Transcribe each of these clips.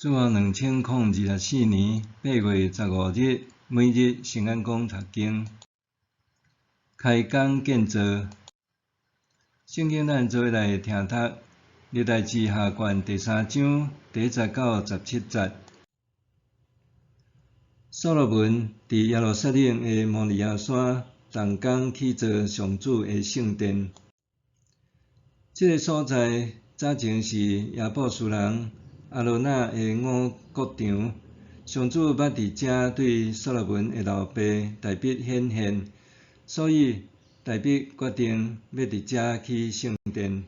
主後2024年8月15日，每日聖安講讀經，開工建造。聖經咱做伙來聽讀，歷代志下卷第三章第一節到17節。所羅門佇耶路撒冷的摩利亞山動工起造上主的聖殿。這个所在早前是耶布斯人阿羅那的五穀場。上主捌佇遮對所羅門的老爸大衛顯現，所以大衛決定欲佇遮起聖殿。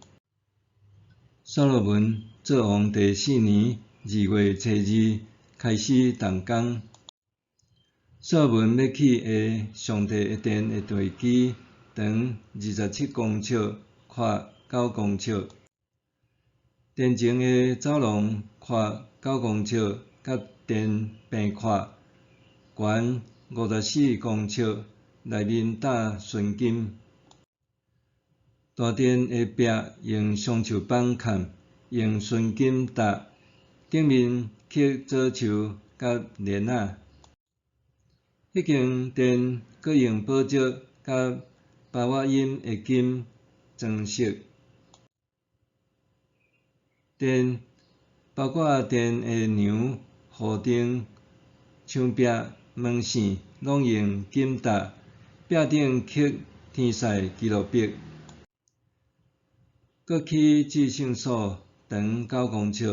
所羅門做王第四年2月初2開始動工。所羅門欲起的上帝的殿的地基長27公尺，闊9公尺。殿前的走廊闊九公尺，佮殿平闊，懸54公尺，內面罩純金。大殿的壁用松樹板崁，用純金搭，頂面刻棗樹佮蓮仔。彼間殿閣用寶石佮巴瓦音的金裝飾。殿包括殿的梁、戶頂、牆壁、門扇，攏用金搭，壁頂刻天使基路伯。閣起至聖所長九公尺，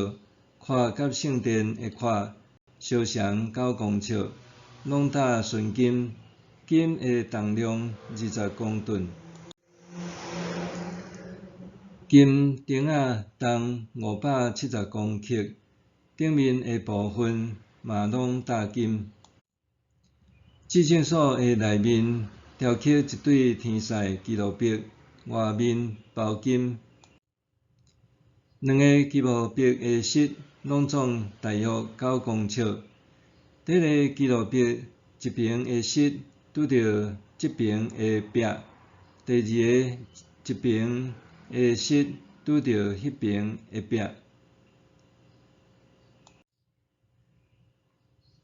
闊佮聖殿的闊相仝九公尺，攏罩純金，金的重量20公噸。金釘仔重570公克，頂面的部分嘛攏罩金。至聖所的內面雕刻一對天使基路伯，外面包金。兩个基路伯的膝攏總大約9公尺。第一个基路伯一爿的膝拄著這爿的壁，第二个一爿的膝拄著彼爿的壁。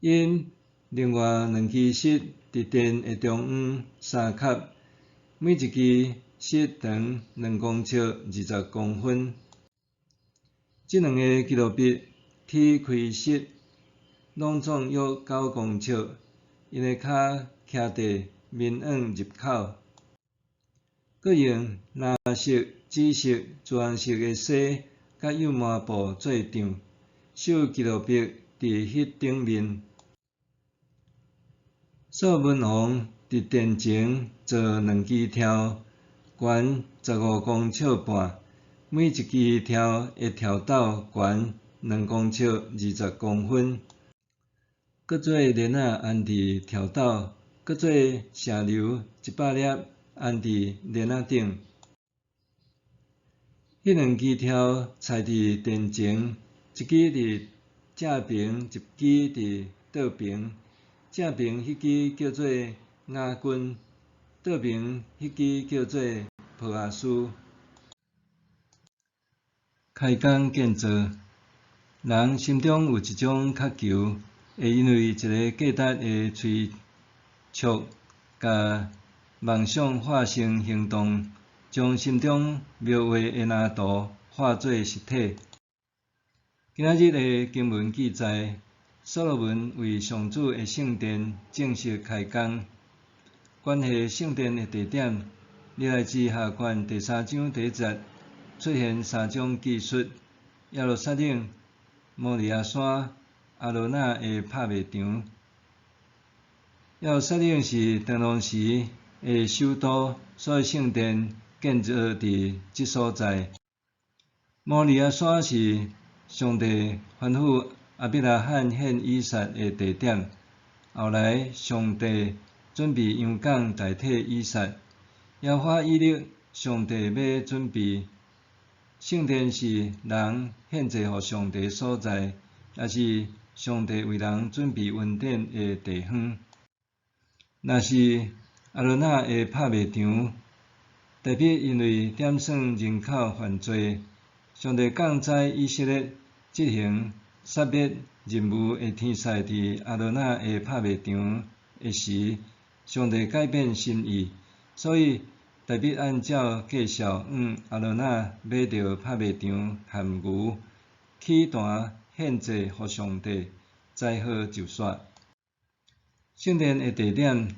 𪜶另外兩支膝佇殿的中央相合，每一支膝長2公尺20公分。這兩个基路伯踢開膝，攏總約九公尺，𪜶的跤徛佇面向入口。閣用藍色、紫色、朱紅色的紗，佮幼麻布做帳，繡基路伯佇彼頂面。所羅門王佇殿前做兩支柱，懸15公尺半，每一支柱的柱斗懸2公尺20公分。閣做簾仔安佇柱斗，閣做石榴100粒安佇簾仔頂。彼兩支柱插佇殿前，一支佇正爿，一支佇倒爿。正爿彼支叫做雅斤，倒爿彼支叫做波阿斯。開工建造，人心中有一種渴求，會因為一个價值的催促，共夢想化成行動，將心中描畫的藍圖化做實體。今仔日的經文記載，所羅門為上主的聖殿正式開工。關係聖殿的地點，歷代志下卷第三章第一節出現三種記述：耶路撒冷、摩利亞山、阿羅那的拍賣場。耶路撒冷是當時的首都，所以聖殿建造佇這所在。摩利亞山是上帝吩咐亞伯拉罕獻以撒的地點。後來，上帝準備羊犅代替以撒。耶和華以勒，上帝欲準備聖殿是人獻祭予上帝所在，也是上帝為人準備恩典的地方。若是阿羅那的拍賣場，代表因為點算人口犯罪，上帝降災以色列執行殺滅任務的天使佇亞羅那的拍賣場的時，上帝改變心意，所以大衛按照介紹，向亞羅那買著拍賣場和牛，起壇獻祭予上帝，災禍就煞。聖殿的地點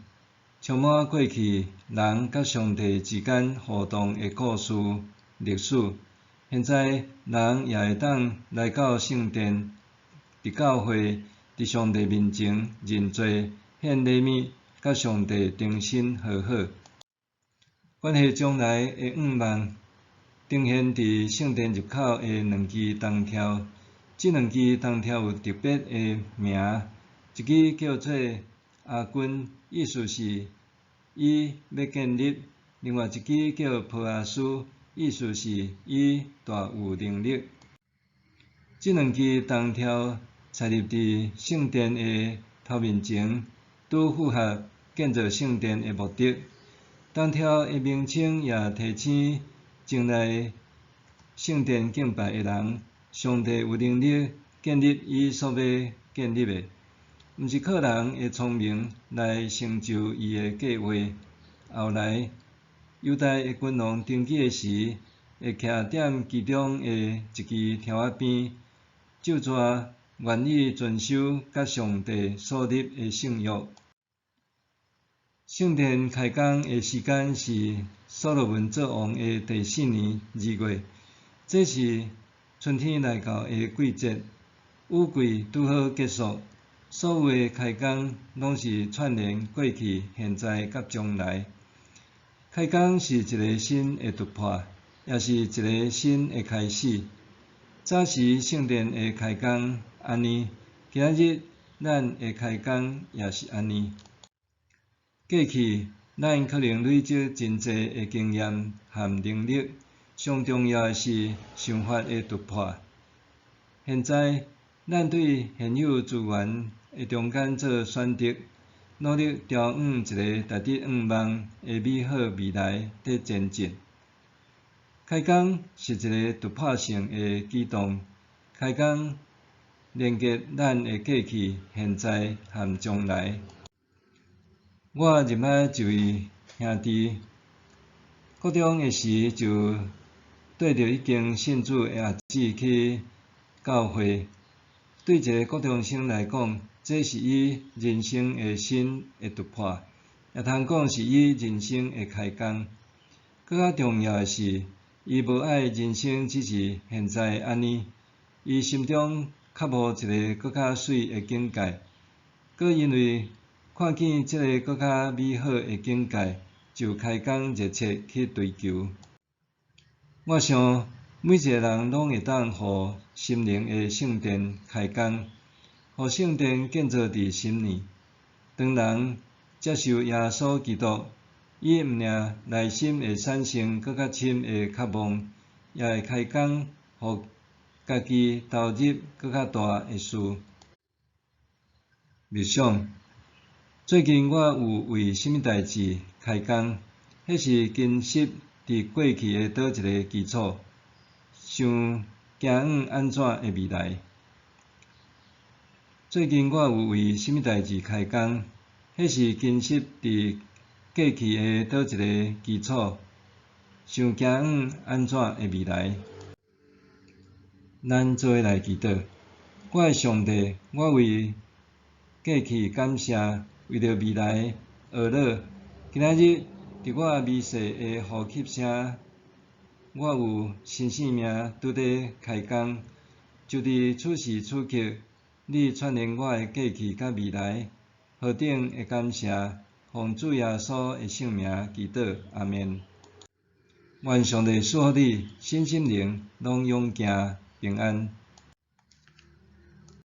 充滿過去人佮上帝之間互動的故事歷史。現在人也會當來到聖殿，佇教會，佇上帝面前認罪、獻禮物，佮上帝重新和好。關係將來的願望，呈現佇聖殿入口的兩支銅柱。這兩支銅柱有特別的名，一支叫做雅斤，意思是伊欲建立；另外一支叫波阿斯，意思是伊大有能力。這兩支銅柱插入佇聖殿的頭面前，拄符合建造聖殿的目的。銅柱的名稱也提醒前來聖殿敬拜的人，上帝有能力建立伊所欲建立的，毋是靠人的聰明來成就伊的計劃。後來，猶大的君王登基的時，會徛踮其中的一支柱仔邊，咒詛願意遵守佮上帝所立的聖約。聖殿開工的時間是所羅門做王的第四年二月，這是春天來到的季節，雨季拄好結束，所有的開工攏是串聯過去、現在佮將來。開工是一个新的突破，也是一个新的開始。早時聖殿的開工按呢，今仔日咱的開工也是按呢。過去咱可能累積真濟的經驗和能力，上重要的是想法的突破。現在咱對現有資源的中間做選擇，努力朝向一个值得向望的美好未來佇前進。開工是一个突破性的舉動，開工連結咱的過去、現在和將來。我認捌一位兄弟，國中的時就綴著已經信主的阿姊去教會。對一个國中生來講，這是伊人生的新的突破，也通講是伊人生的開工。閣較重要的是，伊無愛人生只是現在按呢，伊心中渴慕一个閣較媠的境界，閣因為看見這个閣較美好的境界，就開工熱切去追求。我想每一个人攏會當予心靈的聖殿開工，予聖殿建造佇心內。當人接受耶穌基督，伊毋爾內心會產生閣較深的渴望，也會開工予家己投入閣較大的事。默想，最近我有為啥物代誌開工？彼是根植佇過去的佗一个基礎？想行向按怎的未來？最近我有為啥物代誌開工？彼是根植佇過去的佗一个基礎？想行向按怎的未來？咱做伙來祈禱。我的上帝，我為過去感謝，為著未來學樂。今仔日佇我微細的呼吸聲，我有新生命拄咧開工。就佇此時此刻，你串聯我的過去佮未來，何等的感謝！奉主耶穌的聖名祈禱，阿們。願上帝賜福你，身心靈攏勇健平安。